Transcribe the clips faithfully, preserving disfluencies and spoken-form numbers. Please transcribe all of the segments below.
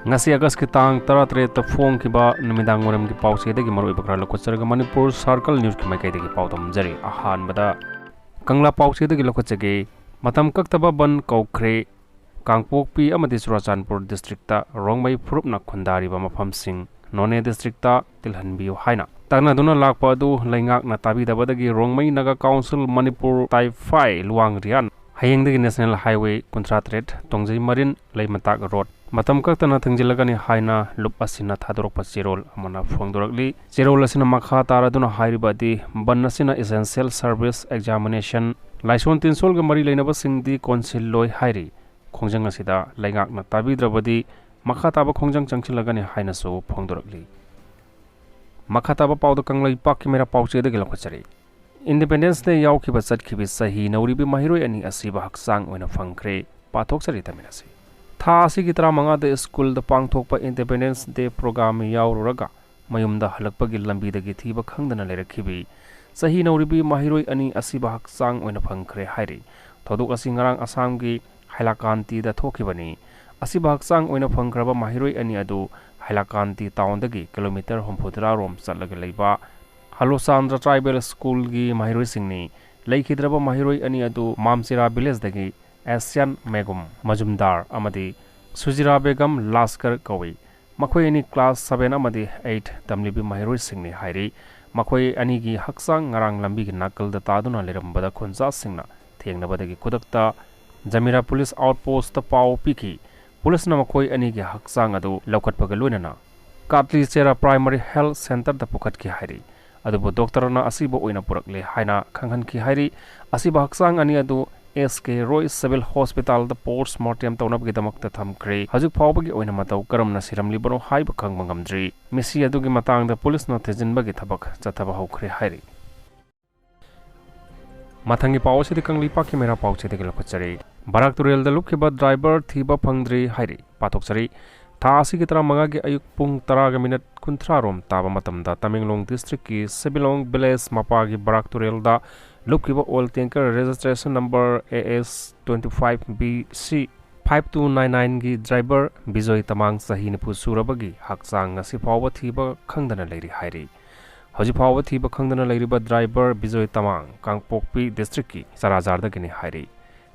ꯉꯁꯤ ꯑꯥꯒꯁꯀꯤ ꯇꯥꯡ ꯇꯔꯥꯇꯔꯦꯠꯇ ꯐꯣꯡꯈꯤꯕ ꯅꯨꯃꯤꯗꯥꯡ ꯋꯥꯏꯔꯝꯒꯤ ꯄꯥꯎꯆꯦꯗꯒꯤ ꯃꯔꯨꯑꯣꯏꯕ ꯈꯔ ꯂꯧꯈꯠꯆꯔꯒ ꯃꯅꯤꯄꯨꯔ ꯁꯥꯔꯀꯜ ꯅ꯭ꯌꯨꯁꯀꯤ ꯃꯥꯏꯀꯩꯗꯒꯤ ꯄꯥꯎ ꯇꯝꯖꯔꯤ꯫ ꯑꯍꯥꯟꯕꯗ ꯀꯪꯂꯥ ꯄꯥꯎꯆꯦꯗꯒꯤ ꯂꯧꯈꯠꯆꯒꯦ꯫ ꯃꯇꯝ ꯀꯛꯇꯕ ꯕꯟ ꯀꯧꯈ꯭ꯔꯦ꯫ ꯀꯥꯡꯄꯣꯛꯄꯤ ꯑꯃꯗꯤ ꯆꯨꯔꯥꯆꯥꯟꯄꯨꯔ ꯗꯤꯁꯇ꯭ꯔꯤꯛꯇ ꯔꯣꯡꯃꯩ ꯐꯨꯔꯨꯞꯅ ꯈꯨꯟꯗꯥꯔꯤꯕ ꯃꯐꯝꯁꯤꯡ ꯅꯣꯅꯦ ꯗꯤꯁꯇ꯭ꯔꯤꯛꯇ ꯇꯤꯜꯍꯟꯕꯤꯌꯨ ꯍꯥꯏꯅ ꯇꯛꯅꯗꯨꯅ ꯂꯥꯛꯄ ꯑꯗꯨ ꯂꯩꯉꯥꯛꯅ ꯇꯥꯕꯤꯗꯕꯗꯒꯤ ꯔꯣꯡꯃꯩ ꯅꯥꯒꯥ ꯀꯥꯎꯟꯁꯤꯜ ꯃꯅꯤꯄꯨꯔ ꯇꯥꯏꯐꯥꯏ ꯂꯨꯋꯥꯡ ꯔꯤꯌꯥꯟ ꯍꯌꯦꯡꯗꯒꯤ ꯅꯦꯁꯅꯦꯜ ꯍꯥꯏꯋꯦ ꯀꯨꯟꯊ꯭ꯔꯥ ꯇꯔꯦꯠ ꯇꯣꯡꯖꯩ ꯃꯔꯤꯟ ꯂꯩꯃꯇꯥꯛ ꯔꯣꯗ ꯃꯇꯝ ꯀꯛꯇꯅ ꯊꯤꯡꯖꯤꯜꯂꯒꯅꯤ ꯍꯥꯏꯅ ꯂꯨꯞ ꯑꯁꯤꯅ ꯊꯥꯗꯣꯔꯛꯄ ꯆꯦꯔꯣꯜ ꯑꯃꯅ ꯐꯣꯡꯗꯣꯔꯛꯂꯤ꯫ ꯆꯦꯔꯣꯜ ꯑꯁꯤꯅ ꯃꯈꯥ ꯇꯥꯔꯗꯨꯅ ꯍꯥꯏꯔꯤꯕꯗꯤ ꯕꯟ ꯑꯁꯤꯅ essential service, examination, ꯂꯥꯏꯁꯣꯟ ꯇꯤꯟꯁꯣꯜꯒ ꯃꯔꯤ ꯂꯩꯅꯕꯁꯤꯡꯗꯤ ꯀꯣꯟꯁꯤꯜꯂꯣꯏ ꯍꯥꯏꯔꯤ꯫ ꯈꯣꯡꯖꯪ ꯑꯁꯤꯗ ꯂꯩꯉꯥꯛꯅ ꯇꯥꯕꯤꯗ꯭ꯔꯕꯗꯤ ꯃꯈꯥ ꯇꯥꯕ ꯈꯣꯡꯖꯪ ꯆꯪꯁꯤꯜꯂꯒꯅꯤ ꯍꯥꯏꯅꯁꯨ ꯐꯣꯡꯗꯣꯔꯛꯂꯤ꯫ ꯃꯈꯥ ꯇꯥꯕ ꯄꯥꯎꯗ ꯀꯪꯂꯩꯄꯥꯛꯀꯤ ꯃꯩꯔꯥ ꯄꯥꯎꯆꯦꯗꯒꯤ ꯂꯧꯈꯠꯆꯔꯤ꯫ ꯏꯟꯗꯤꯄꯦꯟꯗꯦꯟꯁ ꯗꯦ ꯌꯥꯎꯈꯤꯕ ꯆꯠꯈꯤꯕꯤ ꯆꯍꯤ ꯅꯧꯔꯤꯕꯤ ꯃꯍꯩꯔꯣꯏ ꯑꯅꯤ ꯑꯁꯤꯕ ꯍꯛꯆꯥꯡ ꯑꯣꯏꯅ ꯐꯪꯈ꯭ꯔꯦ꯫ ꯄꯥꯊꯣꯛꯆꯔꯤ ꯇꯥꯃꯤꯟꯅꯁꯤ꯫ ꯊꯥ ꯑꯁꯤꯒꯤ ꯇꯔꯥꯃꯉꯥꯗ ꯁ꯭ꯀꯨꯜꯗ ꯄꯥꯡꯊꯣꯛꯄ ꯏꯟꯗꯤꯄꯦꯟꯗꯦꯟꯁ ꯗꯦ ꯄ꯭ꯔꯣꯒ꯭ꯔꯥꯝ ꯌꯥꯎꯔꯨꯔꯒ ꯃꯌꯨꯝꯗ ꯍꯜꯂꯛꯄꯒꯤ ꯂꯝꯕꯤꯗꯒꯤ ꯊꯤꯕ ꯈꯪꯗꯅ ꯂꯩꯔꯛꯈꯤꯕꯤ ꯆꯍꯤ ꯅꯧꯔꯤꯕꯤ ꯃꯍꯩꯔꯣꯏ ꯑꯅꯤ ꯑꯁꯤꯕ ꯍꯛꯆꯥꯡ ꯑꯣꯏꯅ ꯐꯪꯈ꯭ꯔꯦ ꯍꯥꯏꯔꯤ꯫ ꯊꯧꯗꯣꯛ ꯑꯁꯤ ꯉꯔꯥꯡ ꯑꯁꯥꯝꯒꯤ ꯍꯥꯏꯂꯥꯀꯥꯟꯇꯤꯗ ꯊꯣꯛꯈꯤꯕꯅꯤ꯫ ꯑꯁꯤꯕ ꯍꯛꯆꯥꯡ ꯑꯣꯏꯅ ꯐꯪꯈ꯭ꯔꯕ ꯃꯍꯩꯔꯣꯏ ꯑꯅꯤ ꯑꯗꯨ ꯍꯥꯏꯂꯥꯀꯥꯟꯇꯤ ꯇꯥꯎꯟꯗꯒꯤ ꯀꯤꯂꯣꯃꯤꯇꯔ ꯍꯨꯝꯐꯨꯇꯔꯥ ꯔꯣꯝ ꯆꯠꯂꯒ ꯂꯩꯕ ꯍꯂꯣꯆꯥꯟꯗ꯭ꯔ ꯇ꯭ꯔꯥꯏꯕꯦꯜ ꯁ꯭ꯀꯨꯜꯒꯤ ꯃꯍꯩꯔꯣꯏꯁꯤꯡꯅꯤ꯫ ꯂꯩꯈꯤꯗ꯭ꯔꯕ ꯃꯍꯩꯔꯣꯏ ꯑꯅꯤ ꯑꯗꯨ ꯃꯥꯝꯆꯤꯔꯥ ꯚꯤꯂꯦꯖꯗꯒꯤ ꯑꯦꯁꯤꯌꯥꯟ ꯃꯦꯒꯨꯝ ꯃꯖꯨꯝꯗꯥꯔ ꯑꯃꯗꯤ ꯁꯨꯖꯤꯔꯥ ꯕꯦꯒꯝ ꯂꯥꯁꯀꯔ ꯀꯧꯏ꯫ ꯃꯈꯣꯏ ꯑꯅꯤ ꯀ꯭ꯂꯥꯁ ꯁꯚꯦꯟ ꯑꯃꯗꯤ ꯑꯩꯠ ꯇꯝꯂꯤꯕꯤ ꯃꯍꯩꯔꯣꯏꯁꯤꯡꯅꯤ ꯍꯥꯏꯔꯤ꯫ ꯃꯈꯣꯏ ꯑꯅꯤꯒꯤ ꯍꯛꯆꯥꯡ ꯉꯔꯥꯡ ꯂꯝꯕꯤꯒꯤ ꯅꯥꯀꯜꯗ ꯇꯥꯗꯨꯅ ꯂꯩꯔꯝꯕꯗ ꯈꯨꯟꯖꯥꯁꯤꯡꯅ ꯊꯦꯡꯅꯕꯗꯒꯤ ꯈꯨꯗꯛꯇ ꯖꯃꯤꯔꯥ ꯄꯨꯂꯤꯁ ꯑꯥꯎꯠꯄꯣꯁꯇ ꯄꯥꯎ ꯄꯤꯈꯤ꯫ ꯄꯨꯂꯤꯁꯅ ꯃꯈꯣꯏ ꯑꯅꯤꯒꯤ ꯍꯛꯆꯥꯡ ꯑꯗꯨ ꯂꯧꯈꯠꯄꯒ ꯂꯣꯏꯅꯅ ꯀꯥꯠꯂꯤ ꯆꯦꯔꯥ ꯄ꯭ꯔꯥꯏꯃꯔꯤ ꯍꯦꯜꯊ ꯁꯦꯟꯇꯔꯗ ꯄꯨꯈꯠꯈꯤ ꯍꯥꯏꯔꯤ꯫ ꯑꯗꯨꯕꯨ ꯗꯣꯛꯇꯔꯅ ꯑꯁꯤꯕ ꯑꯣꯏꯅ ꯄꯨꯔꯛꯂꯦ ꯍꯥꯏꯅ ꯈꯪꯍꯟꯈꯤ ꯍꯥꯏꯔꯤ꯫ ꯑꯁꯤꯕ ꯍꯛꯆꯥꯡ ꯑꯅꯤ ꯑꯗꯨ ꯑꯦꯁ ꯀꯦ ꯔꯣꯏ ꯁꯤꯚꯤꯜ ꯍꯣꯁꯄꯤꯇꯥꯜꯗ ꯄꯣꯁꯃꯣꯔꯇꯦꯝ ꯇꯧꯅꯕꯒꯤꯗꯃꯛꯇ ꯊꯝꯈ꯭ꯔꯦ꯫ ꯍꯧꯖꯤꯛ ꯐꯥꯎꯕꯒꯤ ꯑꯣꯏꯅ ꯃꯇꯧ ꯀꯔꯝꯅ ꯁꯤꯔꯝꯂꯤꯕꯅꯣ ꯍꯥꯏꯕ ꯈꯪꯕ ꯉꯝꯗ꯭ꯔꯤ꯫ ꯃꯤꯁꯤ ꯑꯗꯨꯒꯤ ꯃꯇꯥꯡꯗ ꯄꯨꯂꯤꯁꯅ ꯊꯤꯖꯤꯟꯕꯒꯤ ꯊꯕꯛ ꯆꯠꯊꯕ ꯍꯧꯈ꯭ꯔꯦ ꯍꯥꯏꯔꯤ꯫ ꯃꯊꯪꯒꯤ ꯄꯥꯎ ꯑꯁꯤꯗꯤ ꯀꯪꯂꯩꯄꯥꯛꯀꯤ ꯃꯩꯔꯥ ꯄꯥꯎꯆꯦꯗꯒꯤ ꯂꯧꯈꯠꯆꯔꯤ꯫ ꯕꯔꯥꯛ ꯇꯨꯔꯦꯜꯗ ꯂꯨꯞꯈꯤꯕ ꯗ꯭ꯔꯥꯏꯚꯔ ꯊꯤꯕ ꯐꯪꯗ꯭ꯔꯤ ꯍꯥꯏꯔꯤ꯫ ꯄꯥꯊꯣꯛꯆꯔꯤ꯫ ꯊꯥ ꯑꯁꯤꯒꯤ ꯇꯔꯥꯃꯉꯥꯒꯤ ꯑꯌꯨꯛ ꯄꯨꯡ ꯇꯔꯥꯒ ꯃꯤꯅꯠ ꯀꯨꯟꯊ꯭ꯔꯥ ꯔꯣꯝ ꯇꯥꯕ ꯃꯇꯝꯗ ꯇꯃꯦꯡꯂꯣꯡ ꯗꯤꯁꯇ꯭ꯔꯤꯛꯀꯤ ꯁꯤꯕꯤꯂꯣꯡ ꯚꯤꯂꯦꯖ ꯃꯄꯥꯒꯤ ꯕꯔꯥꯛ ꯇꯨꯔꯦꯜꯗ ꯂꯨꯞꯈꯤꯕ oil tanker registration number A S twenty five B C five two nine ꯅꯥꯏꯟꯒꯤ ꯗ꯭ꯔꯥꯏꯚꯔ ꯕꯤꯖꯣꯏ ꯇꯃꯥꯡ, ꯆꯍꯤ ꯅꯤꯐꯨ ꯁꯨꯔꯕꯒꯤ, ꯍꯛꯆꯥꯡ ꯉꯁꯤ ꯐꯥꯎꯕ ꯊꯤꯕ ꯈꯪꯗꯅ ꯂꯩꯔꯤ ꯍꯥꯏꯔꯤ꯫ ꯍꯧꯖꯤꯛ ꯐꯥꯎꯕ ꯊꯤꯕ ꯈꯪꯗꯅ ꯂꯩꯔꯤꯕ ꯗ꯭ꯔꯥꯏꯚꯔ ꯕꯤꯖꯣꯏ ꯇꯃꯥꯡ, ꯀꯥꯡꯄꯣꯛꯄꯤ ꯗꯤꯁꯇ꯭ꯔꯤꯛꯀꯤ ꯆꯔꯥꯖꯥꯔꯗꯒꯤꯅꯤ ꯍꯥꯏꯔꯤ꯫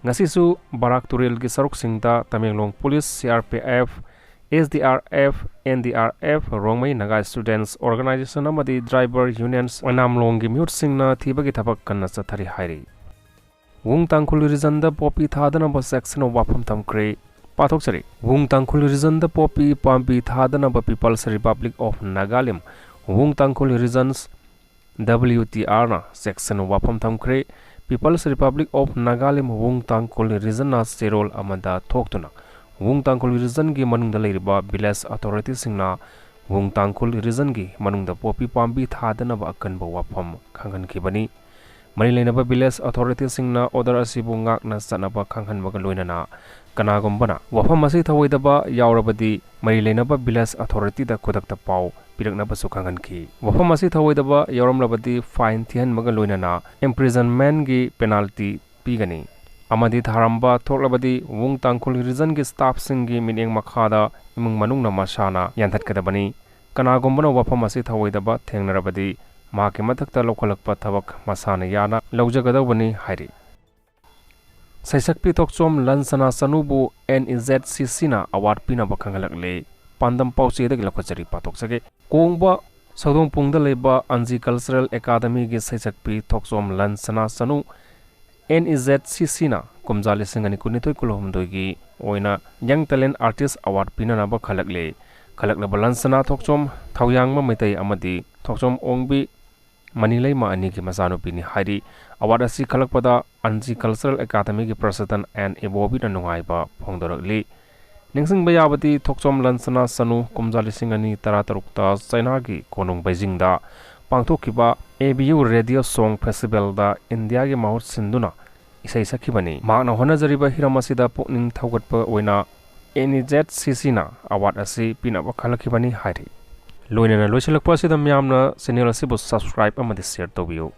ꯉꯁꯤꯁꯨ ꯕꯔꯥꯛ ꯇꯨꯔꯦꯜꯒꯤ ꯁꯔꯨꯛꯁꯤꯡꯗ ꯇꯃꯦꯡꯂꯣꯡ police, C R P F, S D R F, N D R F, Rongmei Naga students organisation ꯑꯃꯗꯤ ꯗ꯭ꯔꯥꯏꯚꯔ ꯌꯨꯅꯤꯌꯟꯁ ꯑꯣꯏꯅꯥꯝꯂꯣꯡꯒꯤ ꯃꯤꯍꯨꯠꯁꯤꯡꯅ ꯊꯤꯕꯒꯤ ꯊꯕꯛ ꯀꯟꯅ ꯆꯠꯊꯔꯤ ꯍꯥꯏꯔꯤ꯫ ꯋꯨꯡ ꯇꯥꯡꯈꯨꯜ ꯔꯤꯖꯟꯗ ꯄꯣꯄꯤ ꯊꯥꯗꯅꯕ ꯆꯦꯛꯁꯤꯟꯅ ꯋꯥꯐꯝ ꯊꯝꯈ꯭ꯔꯦ꯫ ꯄꯥꯊꯣꯛꯆꯔꯤ꯫ ꯋꯨꯡ ꯇꯥꯡꯈꯨꯜ ꯔꯤꯖꯟꯗ ꯄꯣꯄꯤ ꯄꯥꯝꯕꯤ ꯊꯥꯗꯅꯕ peoples republic of Nagalim, Wung Tangkhul regions, W T ꯑꯥꯔꯅ ꯆꯦꯛꯁꯤꯟꯅ ꯋꯥꯐꯝ ꯊꯝꯈ꯭ꯔꯦ꯫ Peoples republic of Nagalim Wung Tangkhul ꯔꯤꯖꯟꯅ ꯆꯦꯔꯣꯜ ꯑꯃꯗ ꯊꯣꯛꯇꯨꯅ ꯋꯨꯡ ꯇꯥꯡꯈꯨꯜ ꯔꯤꯖꯟꯒꯤ ꯃꯅꯨꯡꯗ ꯂꯩꯔꯤꯕ ꯚꯤꯂꯦꯖ ꯑꯣꯊꯣꯔꯤꯇꯤꯁꯤꯡꯅ ꯋꯨꯡ ꯇꯥꯡꯈꯨꯜ ꯔꯤꯖꯟꯒꯤ ꯃꯅꯨꯡꯗ ꯄꯣꯄꯤ ꯄꯥꯝꯕꯤ ꯊꯥꯗꯅꯕ ꯑꯀꯟꯕ ꯋꯥꯐꯝ ꯈꯪꯍꯟꯈꯤꯕꯅꯤ꯫ ꯃꯔꯤ ꯂꯩꯅꯕ ꯚꯤꯂꯦꯖ ꯑꯣꯊꯣꯔꯤꯇꯤꯁꯤꯡꯅ ꯑꯣꯔꯗꯔ ꯑꯁꯤꯕꯨ ꯉꯥꯛꯅ ꯆꯠꯅꯕ ꯈꯪꯍꯟꯕꯒ ꯂꯣꯏꯅꯅ ꯀꯅꯥꯒꯨꯝꯕꯅ ꯋꯥꯐꯝ ꯑꯁꯤ ꯊꯧꯑꯣꯏꯗꯕ ꯌꯥꯎꯔꯕꯗꯤ ꯃꯔꯤ ꯂꯩꯅꯕ ꯚꯤꯂꯦꯖ ꯑꯣꯊꯣꯔꯤꯇꯤꯗ ꯈꯨꯗꯛꯇ ꯄꯥꯎ ꯄꯤꯔꯛꯅꯕꯁꯨ ꯈꯪꯍꯟꯈꯤ꯫ ꯋꯥꯐꯝ ꯑꯁꯤ ꯊꯧꯑꯣꯏꯗꯕ ꯌꯥꯎꯔꯝꯂꯕꯗꯤ ꯐꯥꯏꯟ ꯊꯤꯍꯟꯕꯒ ꯂꯣꯏꯅꯅ ꯏꯝꯄ꯭ꯔꯤꯖꯟꯃꯦꯟꯒꯤ ꯄꯦꯅꯥꯜꯇꯤ ꯄꯤꯒꯅꯤ ꯑꯃꯗꯤ ꯊꯥꯔꯝꯕ ꯊꯣꯛꯂꯕꯗꯤ ꯋꯨꯡ ꯇꯥꯡꯈꯨꯜ ꯔꯤꯖꯟꯒꯤ ꯁ꯭ꯇꯥꯐꯁꯤꯡꯒꯤ ꯃꯤꯠꯌꯦꯡ ꯃꯈꯥꯗ ꯏꯃꯨꯡ ꯃꯅꯨꯡꯅ ꯃꯁꯥꯅ ꯌꯥꯟꯊꯠꯀꯗꯕꯅꯤ꯫ ꯀꯅꯥꯒꯨꯝꯕꯅ ꯋꯥꯐꯝ ꯑꯁꯤ ꯊꯧꯑꯣꯏꯗꯕ ꯊꯦꯡꯅꯔꯕꯗꯤ ꯃꯍꯥꯛꯀꯤ ꯃꯊꯛꯇ ꯂꯧꯈꯠꯂꯛꯄ ꯊꯕꯛ ꯃꯁꯥꯅ ꯌꯥꯅ ꯂꯧꯖꯒꯗꯧꯕꯅꯤ ꯍꯥꯏꯔꯤ꯫ ꯁꯩꯁꯛꯄꯤ ꯊꯣꯛꯆꯣꯝ ꯂꯟꯁꯅꯥ ꯆꯅꯨꯕꯨ ꯑꯦꯟ ꯏ ꯖꯦꯠ ꯁꯤ ꯁꯤꯅ ꯑꯦꯋꯥꯔꯗ ꯄꯤꯅꯕ ꯈꯪꯍꯜꯂꯛꯂꯦ꯫ ꯄꯥꯟꯗꯝ ꯄꯥꯎꯆꯦꯗꯒꯤ ꯂꯧꯈꯠꯆꯔꯤ, ꯄꯥꯊꯣꯛꯆꯒꯦ꯫ ꯀꯣꯡꯕ ꯁꯧꯗꯣꯡꯄꯨꯡꯗ ꯂꯩꯕ ꯑꯟꯖꯤ ꯀꯜꯆꯔꯦꯜ ꯑꯦꯀꯥꯗꯃꯤꯒꯤ ꯁꯩꯁꯛꯄꯤ ꯊꯣꯛꯆꯣꯝ ꯂꯟꯁꯅꯥ ꯆꯅꯨ ꯑꯦꯟ ꯏ ꯖꯦꯠ ꯁꯤ ꯁꯤꯅ ꯀꯨꯝꯖꯥ ꯂꯤꯁꯤꯡ ꯑꯅꯤ ꯀꯨꯟꯅꯤꯊꯣꯏ ꯀꯨꯟꯍꯨꯝꯗꯣꯏꯒꯤ ꯑꯣꯏꯅ ꯌꯪ ꯇꯦꯂꯦꯟꯠ ꯑꯥꯔꯇꯤꯁ ꯑꯦꯋꯥꯔꯗ ꯄꯤꯅꯅꯕ ꯈꯜꯂꯛꯂꯦ꯫ ꯈꯜꯂꯛꯂꯕ ꯂꯟꯁꯅꯥ ꯊꯣꯛꯆꯣꯝ ꯊꯧꯌꯥꯡꯕ ꯃꯩꯇꯩ ꯑꯃꯗꯤ ꯊꯣꯛꯆꯣꯝ ꯑꯣꯡꯕꯤ ꯃꯅꯤꯂꯩꯃ ꯑꯅꯤꯒꯤ ꯃꯆꯥꯅꯨꯄꯤꯅꯤ ꯍꯥꯏꯔꯤ꯫ ꯑꯦꯋꯥꯔꯗ ꯑꯁꯤ ꯈꯜꯂꯛꯄꯗ ꯑꯟꯖꯤ ꯀꯜꯆꯔꯦꯜ ꯑꯦꯀꯥꯗꯃꯤꯒꯤ ꯄ꯭ꯔꯁꯤꯗꯦꯟꯠ ꯑꯦꯟ ꯏꯕꯣꯕꯤꯅ ꯅꯨꯡꯉꯥꯏꯕ ꯐꯣꯡꯗꯣꯔꯛꯂꯤ꯫ ꯅꯤꯡꯁꯤꯡꯕ ꯌꯥꯕꯗꯤ ꯊꯣꯛꯆꯣꯝ ꯂꯟꯁꯅꯥ ꯆꯅꯨ ꯀꯨꯝꯖꯥ ꯂꯤꯁꯤꯡ ꯑꯅꯤ ꯇꯔꯥꯇꯔꯨꯛꯇ ꯆꯩꯅꯥꯒꯤ ꯀꯣꯅꯨꯡ ꯕꯩꯖꯤꯡꯗ ꯄꯥꯡꯊꯣꯛꯈꯤꯕ A B U radio song ꯐꯦꯁꯇꯤꯚꯦꯜꯗ ꯏꯟꯗꯤꯌꯥꯒꯤ ꯃꯍꯨꯠ ꯁꯤꯟꯗꯨꯅ ꯏꯁꯩ ꯁꯛꯈꯤꯕꯅꯤ꯫ ꯃꯍꯥꯛꯅ ꯍꯣꯠꯅꯖꯔꯤꯕ ꯍꯤꯔꯝ ꯑꯁꯤꯗ ꯄꯨꯛꯅꯤꯡ ꯊꯧꯒꯠꯄ ꯑꯣꯏꯅ ꯑꯦꯟ ꯏ ꯖꯦꯠ ꯁꯤ ꯁꯤꯅ ꯑꯦꯋꯥꯔꯗ ꯑꯁꯤ ꯄꯤꯅꯕ ꯈꯜꯂꯛꯈꯤꯕꯅꯤ ꯍꯥꯏꯔꯤ꯫ ꯂꯣꯏꯅꯅ ꯂꯣꯏꯁꯤꯜꯂꯛꯄ ꯑꯁꯤꯗ ꯃꯤꯌꯥꯝꯅ ꯆꯦꯅꯦꯜ ꯑꯁꯤꯕꯨ ꯁꯕꯁꯀ꯭ꯔꯥꯏꯕ ꯑꯃꯗꯤ ꯁꯤꯌꯔ ꯇꯧꯕꯤꯌꯨ꯫